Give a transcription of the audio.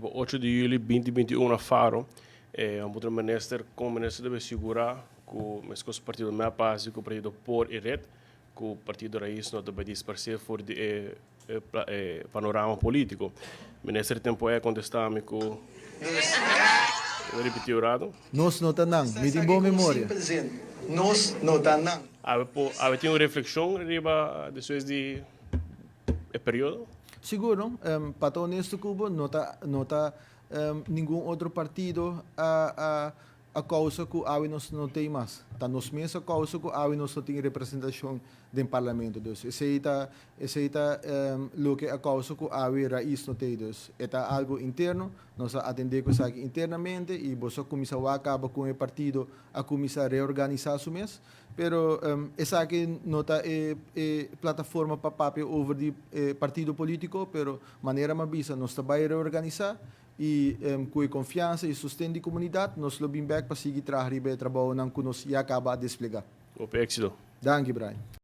Riba 8 di juli 2021 na Faro, un minister, como minister debe sigura cu mescos partido MEP cu partido POR y RED, cu partido Raiz no ta disparce for di panorama politico. Minister tempo e contesta mi cu. Ripiti rato. Nos no ta nan, mi tin bon memoria. Nos no ta nan. Awe tin un reflexion riba despues di e periodo? Sigur, no? Pa ta honesto cu bo, no ta ningun otro partido a causa cu awe nos no tin mas. Ta nos mes a causa cu awe nos no tin representacion den parlamento. Dus esey ta loke a causa cu awe Raiz no tin. Dus e ta algo interno, nos a atende cu esaki internamente y bo a cuminsa caba cu e partido a cuminsa reorganisa su mes. Pero esaki no ta e plataforma pa papia over di partido politico, pero manera m'a bisa, nos ta bay reorganisa y cu confiansa y sosten di comunidad, nos lo bin back pa sigui traha e trabou cu nos ya caba di desplega. Hopi exito. Danki, Brian.